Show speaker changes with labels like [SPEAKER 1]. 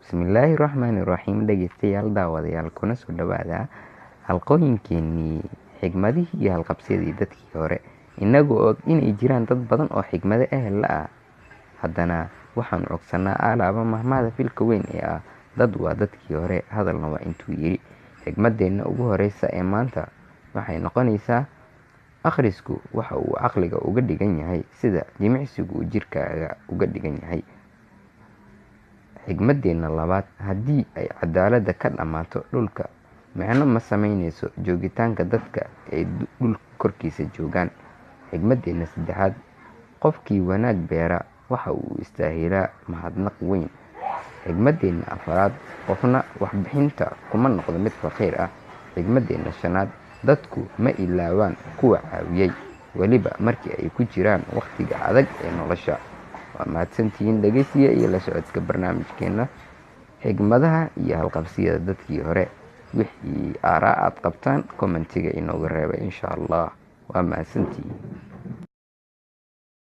[SPEAKER 1] Bismillaahi raxmaani raxiim. Dhegeystayaal, daawadayaal, kuna soo dhawaada halqooyinkeenii xigmadihii iyo halqabsyadii dadkii hore. Inagoo og inay jiraan dad badan oo xigmado ehel la ah, haddana waxaanu cogsanaa alaaba mahmahda filka weyn ee ah "Dad waa dadkii hore, hadalna waa intuu yidhi." Xigmadeenna ugu horeysa ee maanta waxay noqonaysaa: akhrisku waxa uu caqliga uga dhigan yahay sida jimicsigu uu jirkaaga uga dhigan yahay. Xigmadeenna labaad: haddii ay cadaaladda ka dhammaato dhulka, micno ma samaynayso joogitaanka dadka ay dhulka korkiisa joogaan. Xigmadeenna saddexaad: qofkii wanaag beera waxa uu istaahilaa mahadnaq weyn. Xigmadeenna afaraad: qofna waxbixinta kuma noqdo mid faqiir ah. Xigmadeenna shanaad: dadku ma ilaawaan kuwa caawiyey, weliba markii ay ku jiraan wakhtiga adag ee nolosha. Waa mahadsantihiin dhegeysiga iyo la socodka barnaamijkeena xigmadaha iyo halqabsiyada dadkii hore. Wixii aaraa aad qabtaan, commentiga inooga reebay, insha Allah. Waa mahadsantihiin.